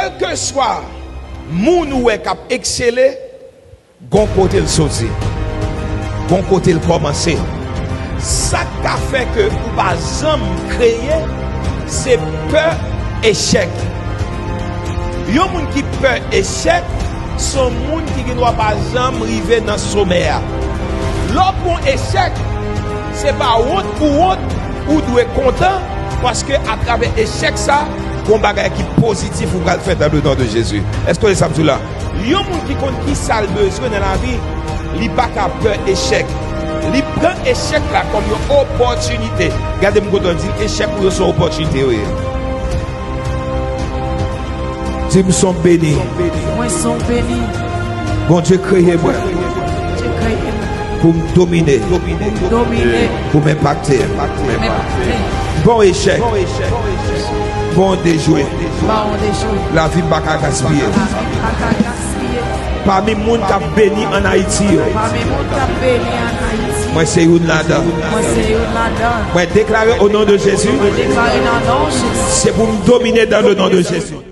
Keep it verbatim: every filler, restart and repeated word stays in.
Kèlkeswa moun ou wè k ap eksele, gon kote l soti, gon kote l kòmanse. Sa k ka fè ke ou pa janm kreye, se pè echèk. Yon moun ki pè echèk, se yon moun ki gendwa pa janm rive nan somè a. Lè w pran echèk, se pa wont pou wont, ou dwe kontan, paske atravè echèk sa, gon bagay ki pozitif ou pral fè dans le nom de Jésus. Èske w sa m di w la? Yon moun ki konn ki sa l bezwen nan lavi, li pa ka pè echèk. Li pran echèk la kòm yon opòtinite. Gade m kote w di l, echèk ou yo se yon opòtinite yo ye. Di m, "M se yon beni." Mwen se yon beni. Bondye kreye mwen Bondye kreye m pou m domine, pou m domine, pou m enpakte. Pou m enpakte. Bon echèk, bon dejwe, bon dejwe. Lavi m pa ka gaspiye. Lavi m pa ka gaspiye. Pami moun k ap beni ann Ayiti yo, pami moun k ap beni ann Ayiti, mwen se youn ladan. Mwen se youn ladan. Mwen deklare o non de Jezi, mwen deklare nan non Jezi, se pou m domine dans le nom de Jésus.